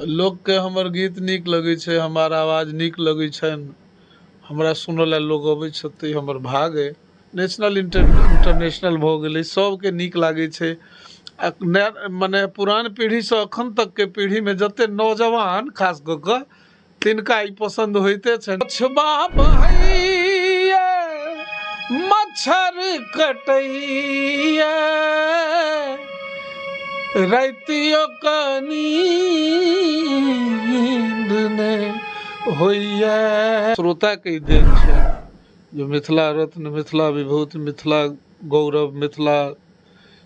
लोकके हमर गीत नीक लगै छै, हमर आवाज नीक लगै छनि, हमरा सुनऽ लए लोक अबै छथि तऽ ई हमर भाग अइ। नेशनल इंटरनेशनल भऽ गेलै, सबके नीक लागै छै। आ नया मने पुरान पीढ़ीसँ एखन तकके पीढ़ीमे जते नौजवान खास कऽ कऽ तिनका ई पसन्द होइते छनि। मछबा बहैये मच्छर कटैये रातियो कऽ नींद ने होइए। श्रोताके ई देन छै जे मिथिला रत्न, मिथिला विभूति, मिथिला गौरव, मिथिला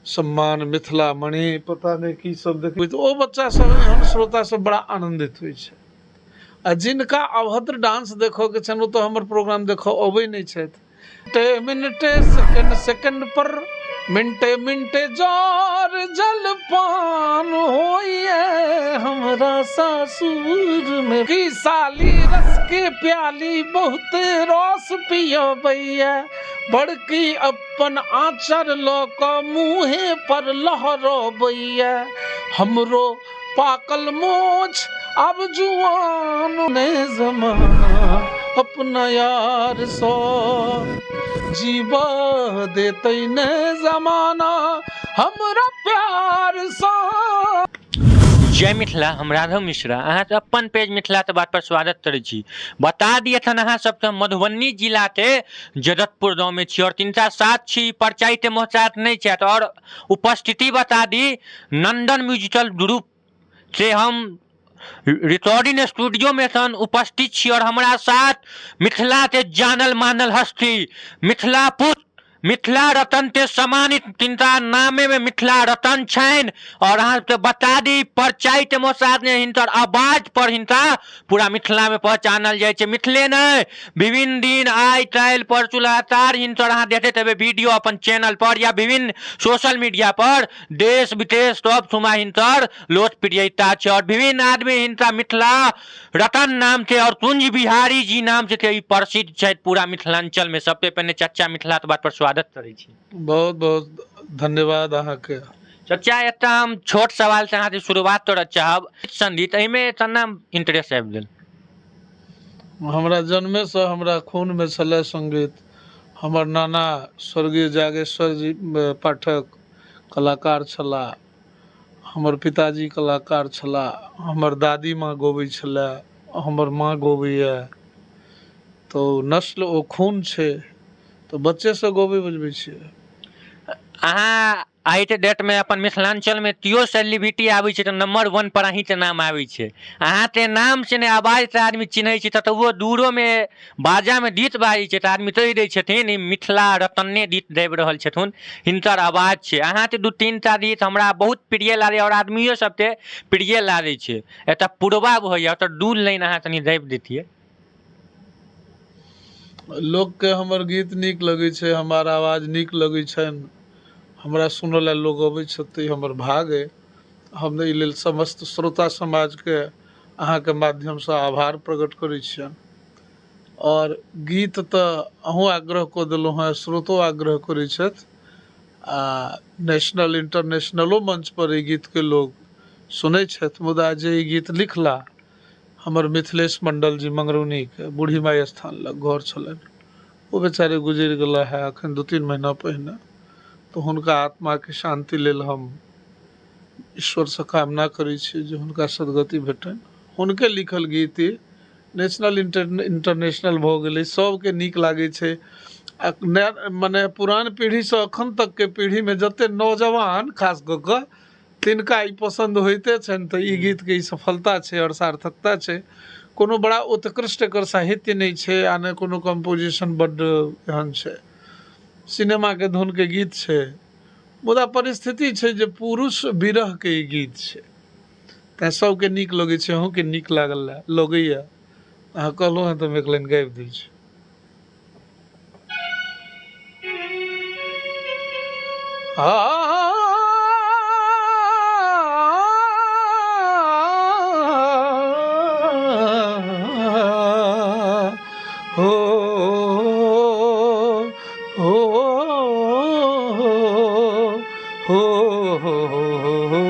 सम्मान, मिथिला मणि, पता नहि की सब देखबै तऽ ओ बच्चा सब एहन श्रोता सब बड़ा आनन्दित होइ छै। आ जिनका अभद्र डांस देखऽके छनि ओ तऽ हमर प्रोग्राम देखऽ अबै नहि छथि। मिनटे मिनटे सेकंड सेकंड पर मिनटे मिनटे जर जलपान होइए हमरा सासुर में। की साली रस के प्याली बहुत रस पियबैया, बड़की अपन आँचर लऽ कऽ मुँहे पर लहरबैया, हमरो पाकल मोछ अब जुआन ने जमाना अपना यार सो जीवा देतै ने जमाना हमरा प्यार सो। जय मिथिला, हम राघव मिश्रा अहाँके अपन पेज मिथिला के बात पर स्वागत करै छी। बता दिए एखन अहाँ सबके मधुबनी जिलाके जगतपुर गाँवमे छी और तिनका साथ छी परिचयके मोहतात नहि छथि और उपस्थिति बता दी नंदन म्यूजिकल ग्रुप से हम रिकॉर्डिंग स्टूडियो में एखन उपस्थित छी और हमरा साथ मिथिला के जानल मानल हस्ती मिथिला पुत्र मिथिला रतन के सम्मानित तिनका नामे में मिथिला रतन छनि। और अहाँ सबके बता दी परिचय के मोसाद ने हिनकर आवाज पर हिनका पूरा मिथिला में पहचानल जाइ छै। मिथिले नहि विभिन्न दिन आइ काल्हि परसू लगातार हिनकर अहाँ देखैत हेबै वीडियो अपन चैनल पर या विभिन्न सोशल मीडिया पर देश विदेश सब ठुमा हिनकर लोकप्रियता छै। और विभिन्न आदमी हिनका मिथिला रतन नाम से और कुंज बिहारी जी नाम से ई प्रसिद्ध छथि पूरा मिथिलांचल में। सबसे पहिने चच्चा मिथिला के बात पर स्वागत करै छी। बहुत बहुत धन्यवाद अहाँके। चच्चा एकटा हम छोट सवाल से अहाँके शुरुआत करऽ चाहब, संगीत एहिमे केना इंटरेस्ट आबि गेल? हमरा जन्मेसँ हमरा खूनमे छलै संगीत। हमर नाना स्वर्गीय जागेश्वर जी पाठक कलाकार छलाह, हमर पिताजी कलाकार छलाह, हमर दादी माँ गबै छलै, हमर माँ गबैए, तऽ नस्ल ओ खून छै, तऽ बच्चेसँ गबै बजबै छियै। अहाँ आइके डेटमे अपन मिथिलाञ्चलमे केओ सेलिब्रिटी आबै छै तऽ नम्बर वन पर अहीँके नाम आबै छै। अहाँके नामसँ नहि आवाजसँ आदमी चिन्है छै, ततबो दूरोमे बाजामे गीत बाजै छै तऽ आदमी कहि दै छथिन ई मिथिला रतने गीत गाबि रहल छथुन, हिनकर आवाज छै। अहाँके दू तीन टा गीत हमरा बहुत प्रिय लागैए आओर आदमियो सबके प्रिय लागै छै। एतऽ पुरबा बहैए, ओतऽ दू लाइन अहाँ कनि गाबि दैतियै। लोकके हमर गीत नीक लगै छै, हमर आवाज नीक लगै छनि, हमरा सुनऽ लए लोक अबै छथि तऽ ई हमर भाग अइ। हम एहि लेल समस्त श्रोता समाजके अहाँके माध्यमसँ आभार प्रकट करै छियनि। आओर गीत तऽ अहूँ आग्रह कऽ देलहुँ हेँ, श्रोतो आग्रह करै छथि आ नेशनल इंटरनेशनलो मंचपर एहि गीतके लोक सुनै छथि। मुदा जे ई गीत लिखला हमर मिथिलेश मण्डल जी मंगरौनीके बूढ़ी माइ स्थान लग घर छलनि, ओ बेचारे गुजरि गेला हे एखन 2-3 महीना पहिने। तऽ हुनका आत्माके शान्ति लेल हम ईश्वरसँ कामना करै छी जे हुनका सदगति भेटनि। हुनके लिखल गीत ई नेशनल इंटरनेशनल भऽ गेलै, सबके नीक लागै छै। आ नया मने पुरान पीढ़ीसँ एखन तकके पीढ़ीमे जते नौजवान खास कऽ कऽ तिनका ई पसन्द होइते छनि, तऽ ई गीतके ई सफलता छै आओर सार्थकता छै। कोनो बड़ा उत्कृष्ट एकर साहित्य नहि छै आ नहि कोनो कम्पोजिशन बड्ड एहन छै, सिनेमाके धुनके गीत छै, मुदा परिस्थिति छै जे पुरुष विरहके ई गीत छै, तैँ सबके नीक लगै छै। अहूँके नीक लागल लगैए, अहाँ कहलहुँ हेँ तऽ हम एक लाइन गाबि दै छी। हो हो हो हो।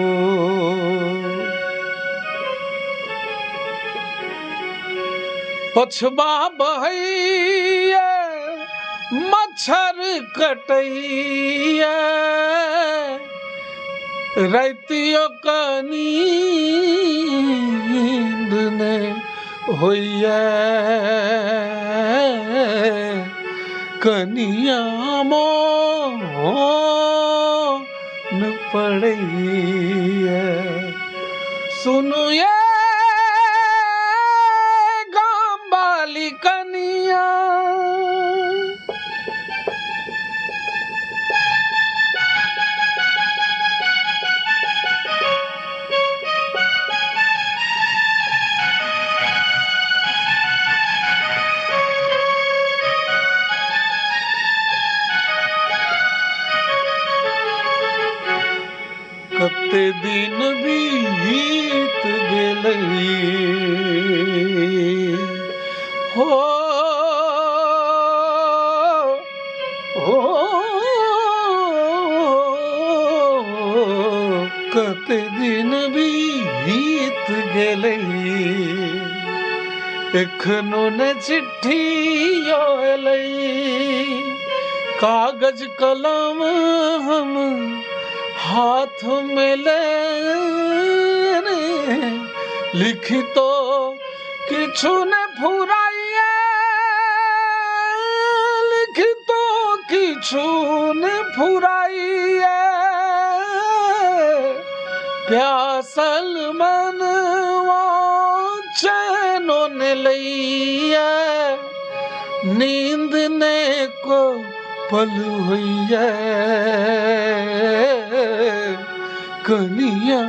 पछबा बहैया मच्छर कटैया रातियो कऽ नींद ने होइया कनिया मोन पड़ैया सुनू ये गाम वाली कनिया। कते दिन बीत गेलै हो हो कते दिन बीत गेलै एखनो ने चिट्ठी एलै कागज कलम हम हाथ में लेने लिखितो किछु ने फुराइए लिखितो किछु ने फुराइए प्यासल मनवा चैनो ने लैया नींद ने को पल होइए कनिया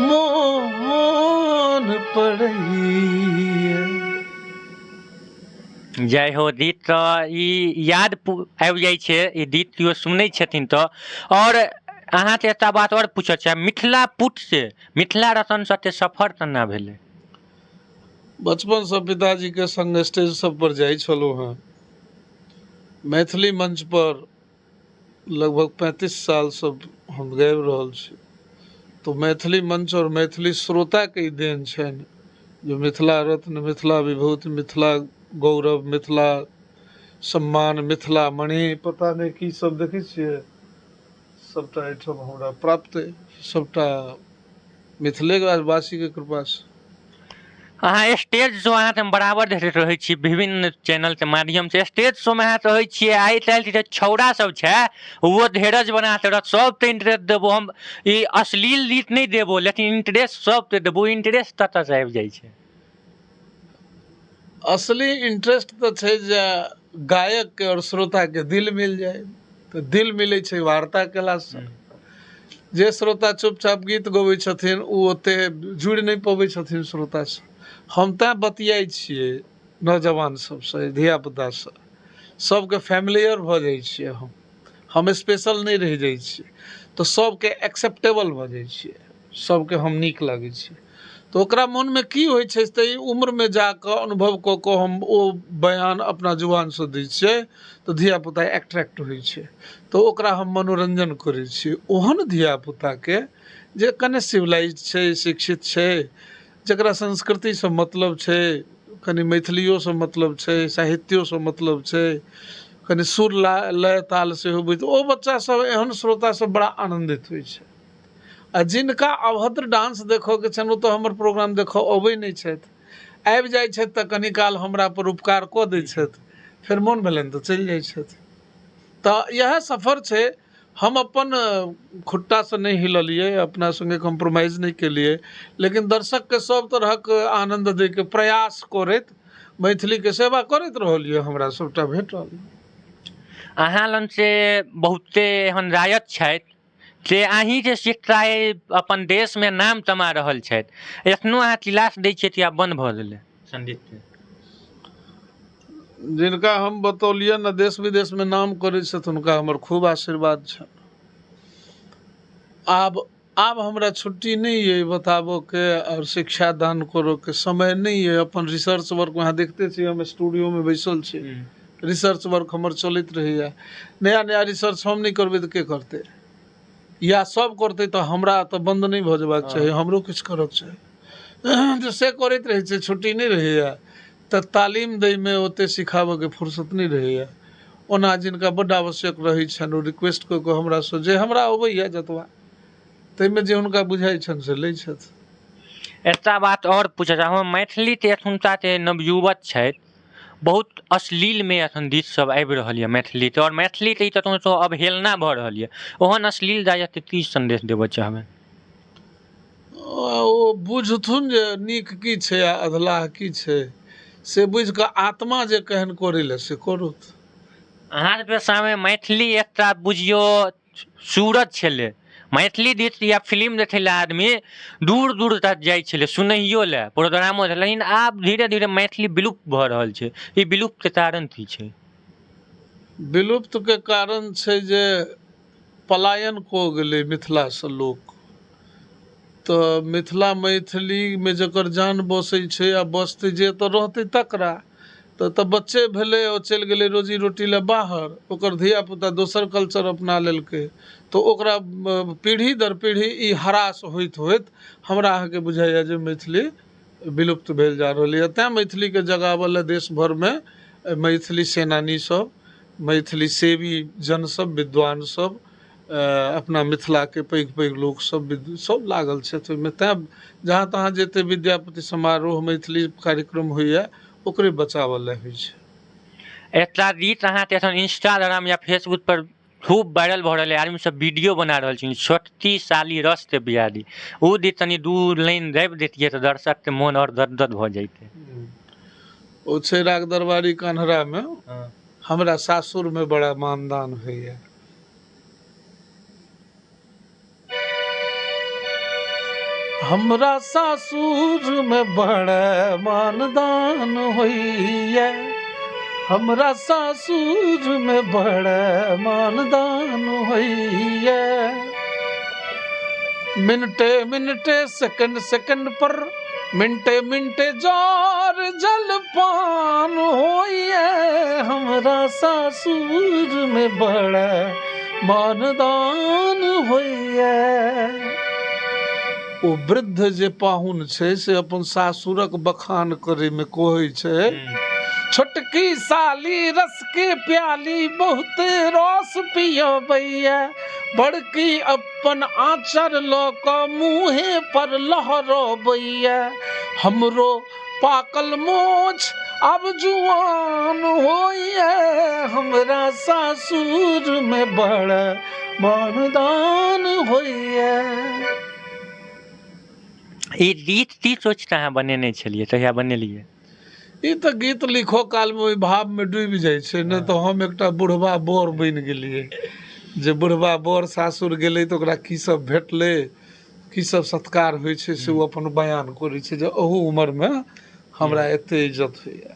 मोन पड़ैया। जय हो गीत तऽ ई याद आबि जाइ छै ई गीत केओ सुनै छथिन तऽ। आओर अहाँके एकटा बात आओर पूछऽ चाहब, मिथिला पुट से मिथिला रतन सबके सफर केना भेलै? बचपनसँ पिताजीके संग स्टेज सब पर जाइ छलहुँ हेँ। मैथिली मंच पर लगभग 35 सालसँ हम गाबि रहल छी तऽ मैथिली मंच आओर मैथिली श्रोताके ई देन छनि जे मिथिला रत्न, मिथिला विभूति, मिथिला गौरव, मिथिला सम्मान, मिथिला मणि, पता नहि की सब देखै छियै, सबटा एहिठाम हमरा प्राप्त अइ, सबटा मिथिले वासीके कृपासँ। अहाँ स्टेज शो अहाँ तऽ बराबर देखैत रहै छी विभिन्न चैनलके माध्यमसँ। स्टेज शोमे अहाँ रहै छियै, आइ काल्हि जे छौड़ा सब छै ओ धीरज बना कऽ रख, सब तऽ इंटरेस्ट देबो हम, ई अश्लील गीत नहि देबो लेकिन इंटरेस्ट सब तऽ देबो। इंटरेस्ट कतऽसँ आबि जाइ छै? असली इंटरेस्ट तऽ छै जे गायकके आओर श्रोताके दिल मिल जाय, तऽ दिल मिलै छै वार्ता केलासँ। जे श्रोता चुपचाप गीत गबै छथिन ओ ओते जुड़ि नहि पबै छथिन श्रोतासँ। हम तैँ बतियाइ छियै नौजवान सबसँ, धियापुतासँ, सबके फैमिलियर भऽ जाइ छियै हम। हम स्पेशल नहि रहि जाइ छियै तऽ सबके एक्सेप्टेबल भऽ जाइ छियै, सबके हम नीक लागै छियै। तऽ ओकरा मोनमे की होइ छै तऽ ई उम्रमे जाकऽ अनुभव कऽ कऽ हम ओ बयान अपना जुबानसँ दै छियै तऽ धियापुता एट्रैक्ट होइ छै, तऽ ओकरा हम मनोरञ्जन करै छियै। ओहन धियापुताके जे कने सिविलाइज छै, शिक्षित छै, जकरा संस्कृतिसँ मतलब छै, कनि मैथिलियोसँ मतलब छै, साहित्योसँ मतलब छै, कनि सुर लय ताल सेहो बुझि, ओ बच्चा सब एहन श्रोता सब बड़ा आनन्दित होइ छै। आ जिनका अभद्र डांस देखऽके छनि ओ तऽ हमर प्रोग्राम देखऽ अबै नहि छथि, आबि जाइ छथि तऽ कनि काल हमरा पर उपकार कऽ दै छथि, फेर मोन भेलनि तऽ चलि जाइ छथि। तऽ इएह सफर छै। हम अपन खुट्टासँ नहि हिललियै, अपना सङ्गे कॉम्प्रोमाइज नहि केलियै, लेकिन दर्शकके सब तरहक आनन्द दैके प्रयास करैत मैथिलीके सेवा करैत रहलियै, हमरा सबटा भेटल। अहाँ लग से बहुते एहन गायक छथि से अहीँके शिक्षा अपन देशमे नाम कमा रहल छथि, एखनो अहाँ क्लास दै छियै कि आब बन्द भऽ गेलै संगीतके? जिनका हम बतौलियनि ने देश विदेशमे नाम करै छथि हुनका हमर खूब आशीर्वाद छनि। आब आब हमरा छुट्टी नहि अइ बताबऽके आओर शिक्षा दान करऽके समय नहि अइ। अपन रिसर्च वर्क अहाँ देखते छी, हम स्टूडियोमे बैसल छी, रिसर्च वर्क हमर चलैत रहैया। नया नया रिसर्च हम नहि करबै तऽ के करतै, या सब करतै तऽ हमरा तऽ बन्द नहि भऽ जेबाक चाही, हमरो किछु करऽके चाही। तऽ से करैत रहै छै, छुट्टी नहि रहैया। तऽ तालीम दैमे ओतेक सिखाबयके फुर्सत नहि रहैए। ओना जिनका बड्ड आवश्यक रहै छनि ओ रिक्वेस्ट कऽ कऽ हमरासँ जे हमरा अबैए जतबा ताहिमे जे हुनका बुझाइ छनि से लै छथि। एकटा बात आओर पूछऽ चाहब, मैथिली तऽ एखुनका जे नवयुवक छथि बहुत अश्लीलमे एखन गीतसभ आबि रहल यए मैथिलीके, आओर मैथिलीके ई कतहुसँ अवहेलना भऽ रहल यए, ओहन अश्लील गायकके की सन्देश देबय चाहबै? ओ बुझथुन जे नीक की छै आ अधलाह की छै, से बुझि कऽ आत्मा जे केहन करै लए से करथु। अहाँके पेशामे मैथिली एकटा बुझियौ सूरज छलै। मैथिली गीत या फिल्म देखै लए आदमी दूर दूर तक जाइ छलै सुनैयो लए, प्रोग्रामो, लेकिन आब धीरे धीरे मैथिली विलुप्त भऽ रहल छै। ई विलुप्तके कारण की छै? विलुप्तके कारण छै जे पलायन कऽ गेलै मिथिलासँ लोक, तऽ मिथिला मैथिलीमे जकर जान बसै छै आ बसतै जे एतऽ रहतै तकरा तऽ एतऽ बच्चे भेलै ओ चलि गेलै रोजी रोटी लए बाहर, ओकर धिया पुता दोसर कल्चर अपना लेलकै, तऽ ओकरा पीढ़ी दर पीढ़ी ई ह्रास होइत होइत हमरा अहाँके बुझाइए जे मैथिली विलुप्त भेल जा रहल यऽ। तैँ मैथिलीके जगाबऽ लए देश भरिमे मैथिली सेनानी सब, मैथिली सेवी जन सब, विद्वान सब, अपना मिथिलाके पैघ पैघ लोक सब सब लागल छथि ओहिमे। तैँ जहाँ तहाँ जते विद्यापति समारोह मैथिली कार्यक्रम होइए ओकरे बचाबऽ लए होइ छै। एकटा गीत अहाँके एखन इंस्टाग्राम या फेसबुक पर खूब वायरल भऽ रहल अइ, आदमी सब वीडियो बना रहल छै, छोटकी साली रस के बियादी, ओ गीत तनी दू लाइन गाबि दैतियै तऽ दर्शकके मोन आओर गदगद भऽ जैतै। ओ छै राग दरबारी कान्हरामे, हमरा सासुरमे बड़ा मानदान होइए। हमरा सासुरमे बड़ा मानदान होइए, हमरा सासुरमे बड़ा मानदान होइए। मिनटे मिनटे सेकंड सेकंड पर मिनटे मिनटे जार जलपान होइए, हमरा सासुरमे बड़ा मानदान होइए। ओ वृद्ध जे पाहुन छै से अपन सासुरक बखान करैमे कहै छै, छोटकी साली रस के प्याली बहुत रस पियबैया, बड़की अपन आँचर लऽ कऽ मुँहे पर लहरबैया, हमरो पाकल मोछ अब जुआन होइए, हमरा सासुरमे बड़ मानदान होइए। ई गीत की सोचि कऽ अहाँ बनेने छलियै, तहिया बनेलियै? ई तऽ गीत लिखो कालमे ओहि भावमे डूबि जाइ छै ने, तऽ हम एकटा बुढ़बा बर बनि गेलियै, जे बुढ़बा बर सासुर गेलै तऽ ओकरा की सब भेटलै, की सब सत्कार होइ छै से ओ अपन बयान करै छै जे अहू उमरमे हमरा एते इज्जत होइए।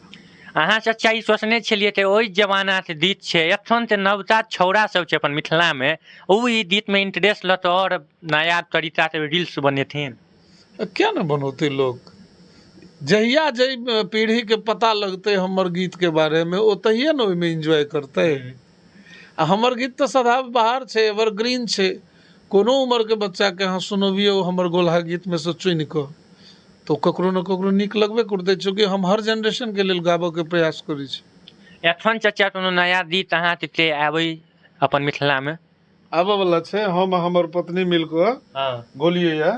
अहाँ चचा ई सोचने छलियै तऽ ओहि जमानाके गीत छै, एखन तऽ नवका छौड़ा सब छै अपन मिथिलामे, ओ ई गीतमे इंटरेस्ट लऽ कऽ आओर नया तरीकासँ रील्स बनेथिन। किया ने बनौतै लोक, जहिया जाहि पीढ़ीके पता लगतै हमर गीतके बारेमे ओ तहिये ने ओहिमे एन्जॉय करतै। आ हमर गीत तऽ सदाबहार छै, एवरग्रीन छै, कोनो उमरके बच्चाके अहाँ सुनबियौ हमर गोलहा गीतमे सँ चुनि कऽ तऽ ओ ककरो ने ककरो नीक लगबे करतै, चूँकि हम हर जेनरेशनके लेल गाबऽके प्रयास करै छी। एखन चचा कोनो नया गीत अहाँके के आबै अपन मिथिलामे? आबऽ वला छै, हम आ हमर पत्नी मिल कऽ गोलियै यऽ,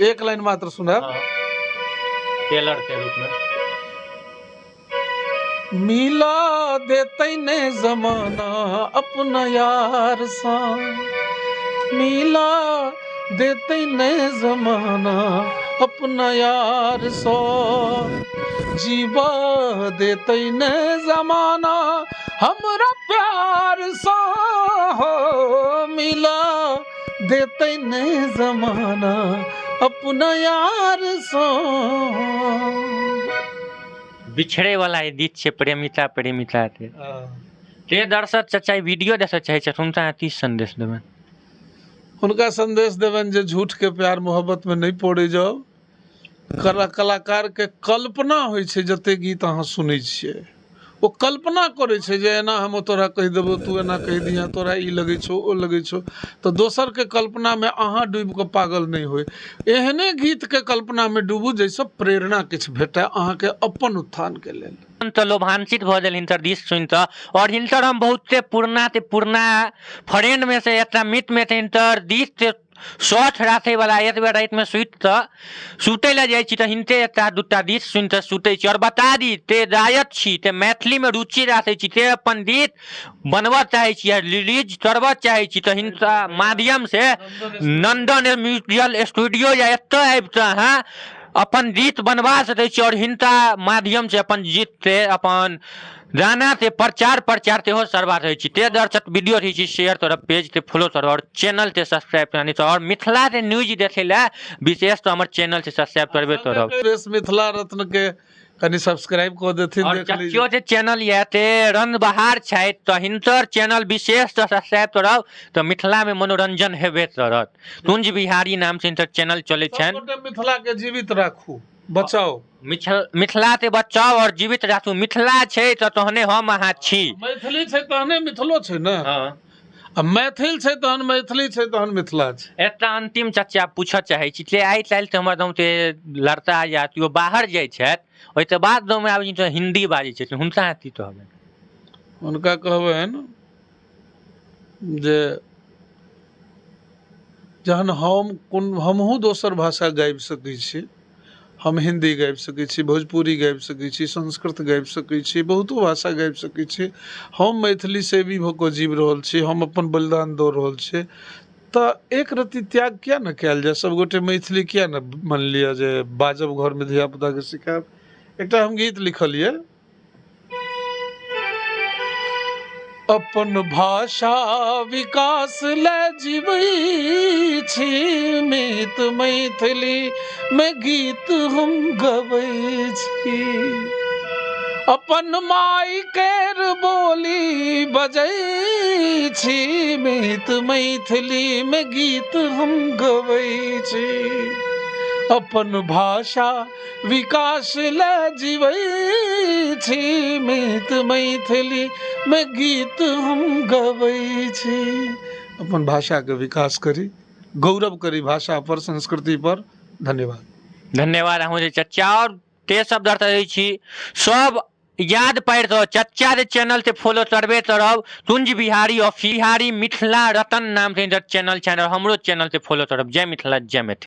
एक लाइन मात्र सुनायब। टेलर के रूप में। मिला देतै ने जमाना अपना यार सँ, मिला देतै ने जमाना अपना यार सँ, जीवा देतै ने जमाना हमरा प्यार सँ, हो मिला देतै ने जमाना अपना यार सँ। बिछड़े वाला ई गीत छै प्रेमिका प्रेमिका के। ते दर्शक चचा ई वीडियो देखऽ चाहै छथि, हुनका अहाँ की संदेश देबनि? हुनका संदेश देबनि जे झूठके प्यार मोहब्बतमे नहि पड़ै जाउ। कलाकारके कल्पना होइ छै, जते गीत अहाँ सुनै छियै ओ कल्पना करै छै जे एना हम तोरा कहि देबौ, तू एना कहि दिहेँ, तोरा ई लगै छौ, ओ लगै छौ। तऽ दोसरके कल्पनामे अहाँ डूबि कऽ पागल नहि होइ। एहने गीतके कल्पनामे डूबू जाहिसँ प्रेरणा किछु भेटय अहाँके अपन उत्थानके लेल। तऽ लोभान्वित भऽ गेल हिनकर गीत सुनि कऽ। आओर हिनकर हम बहुते पुरना ते पुरना फ्रेंडमे से एकटा मित्रमे से हिनकर गीत शौख राखैवला एक बेर रातिमे सुति कऽ सुतै लए जाइ छी तऽ हिनके एकटा दूटा गीत सुनि कऽ सुतै छी। आओर बता दी ते गायक छी, ते मैथिलीमे रुचि राखै छी, ते अपन गीत बनबऽ चाहै छी आ रिलीज करबऽ चाहै छी तऽ हिनका माध्यमसँ नन्दन म्यूजिकल स्टूडियो या एतऽ आबि कऽ अहाँ अपन गीत बनबा सकै छी आओर हिनका माध्यमसँ अपन गीतके अपन गानाके प्रचार प्रचार सेहो करबा सकै छी। ते दर्शक वीडियो रहै छी शेयर करब, पेजके फॉलो करब आओर चैनलके सब्सक्राइब करब। आओर मिथिलाके न्यूज देखै लए विशेष तऽ हमर चैनलके सब्सक्राइब करबे करब। मिथिला रत्नके कनि सब्सक्राइब कऽ देथिन। आओर चच्चो जे चैनल यऽ ते रंग बहार छथि तऽ हिनकर चैनल विशेष तऽ सब्सक्राइब करब तऽ मिथिलामे मनोरंजन हेबे करत। कुंज बिहारी नाम से हिनकर चैनल चलै छनि। मिथिला के जीवित राखू, बचाओ। मिथिला के बचाओ और जीवित राखू। मिथिला छै तऽ तहने हम अहाँ छी। मैथिली छै तहने मिथिलो छै ने। हँ। आ मैथिल छै तहन मैथिली छै तहन मिथिला छै। एकटा अंतिम चर्चा पूछऽ चाहै छी जे आइ काल्हि तऽ हमर गाँवके लड़का या केओ बाहर जाइ छथि, ओहिके बाद गाँवमे आबै छथिन तऽ हिन्दी बाजै छथिन, हुनका अहाँ की कहबनि? हुनका कहबनि जे जहन हम कोन हमहूँ दोसर भाषा गाबि सकै छी, हम हिन्दी गाबि सकै छी, भोजपुरी गाबि सकै छी, संस्कृत गाबि सकै छी, बहुतो भाषा गाबि सकै छी। हम मैथिली सेवी भऽ कऽ जीव रहल छी, हम अपन बलिदान दऽ रहल छी, तऽ एक रत्ती त्याग किए ने कयल जाय? सभगोटे मैथिली किए ने मानि लिअ जे बाजब, घरमे धियापुताके सिखायब। एकटा हम गीत लिखलियै, अपन भाषा विकास लए जीबै छी, मित मैथिली मे गीत हम गबै छी। अपन माय केर बोली बजै छी, मित मैथिली मे गीत हम गबै छी। अपन भाषा विकास लए जीबै छी, मित मैथिली मे गीत हम गबै छी। अपन भाषाके विकास करी, गौरव करी भाषा पर, संस्कृति पर। धन्यवाद। धन्यवाद अहूँ जे चच्चा। और ते सब दर्शक रहै छी सब याद पारि दो चच्चा के चैनल से फॉलो करबे करब। कुंज बिहारी और बिहारी मिथिला रतन नाम से चैनल छै, हमरो चैनल से फॉलो करब। जय मिथिला, जय मैथिली।